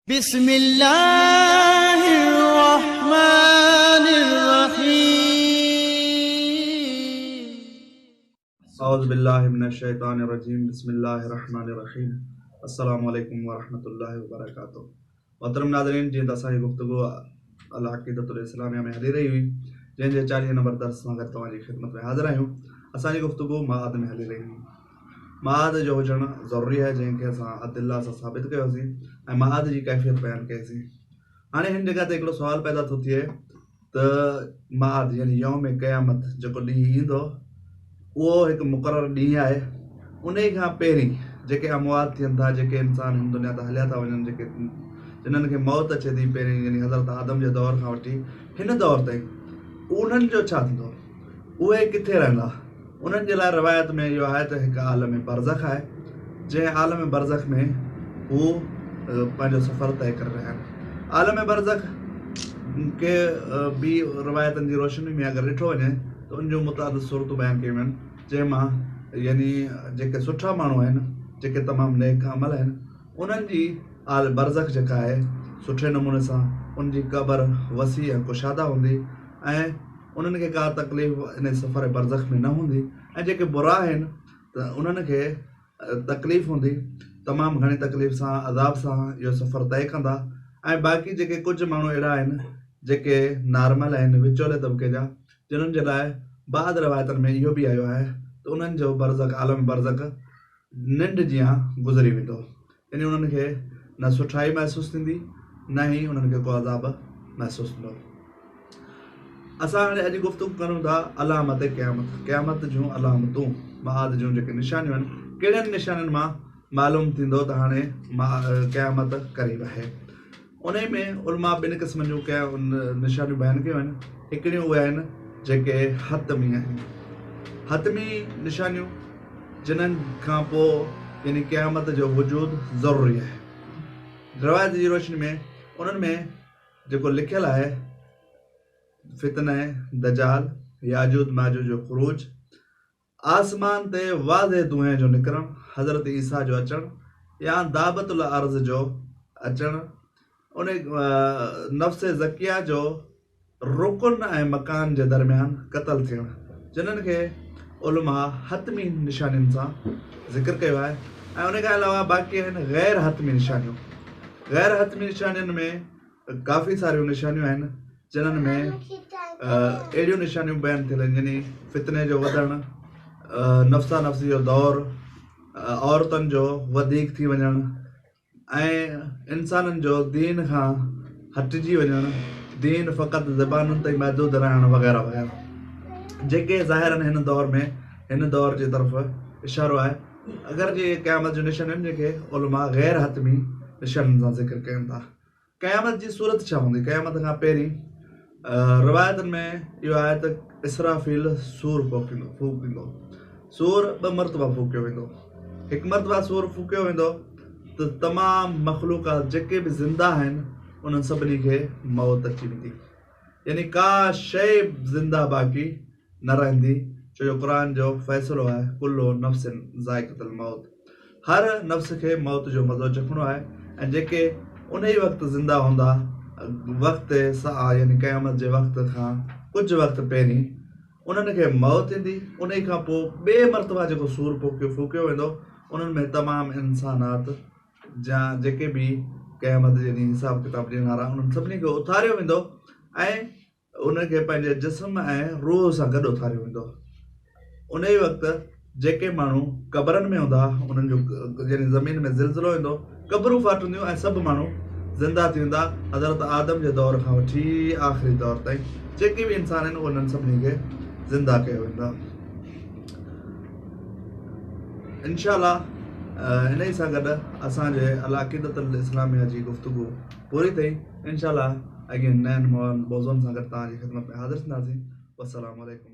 بسم الله الرحمٰن الرحيم. اعوذ بالله من الشيطان الرجيم بسم الله الرحمن الرحيم السلام عليڪم ورحمة الله وبرڪاته محترم ناظرين جيئن ته اسان جي گفتگو العقيدة الاسلاميه ۾ هلي رهي هئي جنهن جي 40 نمبر درس سان گڏ توهان جي خدمت ۾ حاضر آهيون اسان جي گفتگو معاد ۾ هلي رهي هئي معاد جو هجڻ ضروري آهي جنهن کي اسان ادله سان ثابت ڪيوسين ۽ معاد جي ڪيفيت بيان ڪئيسين. هاڻي هن جڳهه تي هڪڙو سوال پيدا ٿو ٿئي ته معاد يعني يوم قيامت جيڪو ڏينهن ايندو اهو هڪ مقرر ڏينهن آهي انهي کان پهرين جيڪي اموات ٿين ٿا جيڪي انسان هن دنيا تان هليا ٿا وڃن جيڪي جنن کي موت اچي ٿي پهرين يعني حضرت آدم جي دور کان وٺي هن دور تائين انهن جو ڇا ٿيندو اهي ڪٿي رهندا؟ انهن جي لاء روايت ۾ اهو آهي ته هڪ عالم برزخ آهي، جنهن عالم برزخ ۾ هو پنهنجو سفر طئي ڪري رهيا آهن. عالم برزخ کي به روايتن جي روشني ۾ اگر ڏٺو وڃي ته ان جون متعدد صورتون بيان ڪيون ويون آهن، جنهن مان يعني جيڪي سٺا ماڻهو آهن، جيڪي تمام نيڪ عمل آهن، انهن جي عال برزخ جيڪا آهي سٺي نموني سان ان جي قبر وسيع ۽ ڪشاده هوندي ۽ انهن کي ڪا تڪليف انهي سفر برزخ ۾ نه هوندي ۽ جيڪي برا آهن ته انهن کي تڪليف هوندي تمام گهڻي تڪليف سان عذاب سان اهو سفر طئي ڪندا ۽ باقي جيڪي ڪجهه ماڻهو اهڙا آهن جيڪي نارمل آهن وچولي طبقي جا جنن جي لاء بعض روايتن ۾ اهو به آيو آهي ته انهن جو برزخ عالم برزخ ننڊ جيان گذري ويندو يعني انهن کي نه سٺائي محسوس ٿيندي نه ئي انهن کي ڪو عذاب محسوس ٿيندو. اسان هاڻي اڄ گفتگو ڪريون ٿا علامت قيامت، قيامت جون علامتون، معاد جون جيڪي نشانيون آهن، ڪهڙين نشانين مان معلوم ٿيندو ته هاڻي قيامت قريب آهي. انهي ۾ علماء ٻن قسمن جون نشانيون بيان ڪيون آهن، هڪڙيون اهي آهن جيڪي حتمي آهن، حتمي نشانيون جنھن کان پوء يعني قيامت جو وجود ضروري آهي. روايت جي روشني ۾ انهن ۾ جيڪو لکيل آهي فتنه دجال، ياجوج ماجوج جو خروج، آسمان تي واضح دونهين جو نڪرڻ، حضرت عيسيٰ جو اچڻ يا دابة الارض جو اچڻ، ان نفس زڪيه جو رڪن ۽ مڪان جي درميان قتل ٿيڻ، جنھن کي علماء حتمي نشانين سان ذڪر ڪيو آهي ۽ ان کان علاوه باقي آهن غير حتمي نشانيون. غير حتمي نشانين ۾ ڪافي ساريون نشانيون آهن جنھن ۾ اهڙيون نشانيون بيان ٿيل آهن يعني فتني جو وڌڻ، نفسا نفسي جو دور، عورتن جو وڌيڪ ٿي وڃڻ ۽ انسانن جو دين کان هٽجي وڃڻ، دين فقط زبانن تائين محدود رهڻ وغيره وغيره جيڪي ظاهراً هن دور ۾ هن دور جي طرف اشارو آهي اگر جي قيامت جون نشانيون آهن جن کي علماء غير حتمي نشانين سان ذڪر ڪين ٿا. قيامت جي صورت ڇا هوندي؟ قيامت کان پهرين روايتن ۾ اهو آهي ته اسرافيل صور ڦوڪيندو. صور ٻه مرتبا ڦوڪيو ويندو. هڪ مرتبه صور ڦوڪيو ويندو ته تمام مخلوقات جيڪي به زنده آهن انهن سڀني کي موت اچي ويندي. يعني ڪا شيء زنده باقي نه رهندي ڇو جو قرآن جو فيصلو آهي ڪل نفس ذائقة الموت هر نفس کي موت جو مزو چکڻو آهي ۽ جيڪي انهي وقت زنده هوندا وقت ساعه يعني قيامت جي وقت کان ڪجهه وقت پهرين انهن کي موت ايندي انهي کان پوء ٻئي مرتبه جيڪو سور ڦوڪيو ويندو انهن ۾ تمام انسانات جا جيڪي به قيامت جي ڏينهن حساب ڪتاب ڏيڻ وارا انهن سڀني کي اٿاريو ويندو ۽ ان کي پنهنجي جسم ۽ روح سان گڏ اٿاريو ويندو. انهيء وقت جيڪي ماڻهو قبرن ۾ هوندا، انهن جو يعني زمين ۾ زلزلو ايندو، قبرون ڦاٽنديون ۽ سڀ ماڻهو زنده ٿي ويندا. حضرت آدم جي دور کان وٺي آخري دور تائين جيڪي به انسان آهن، انهن سڀني کي زنده ڪيو ويندو. انشاء الله انهيء سان گڏ اسان جي العقيدة الاسلاميه جي گفتگو پوري ٿئي. انشاء الله اڳين نين موضوعن سان گڏ توهان جي خدمت ۾ حاضر ٿينداسين. والسلام عليڪم.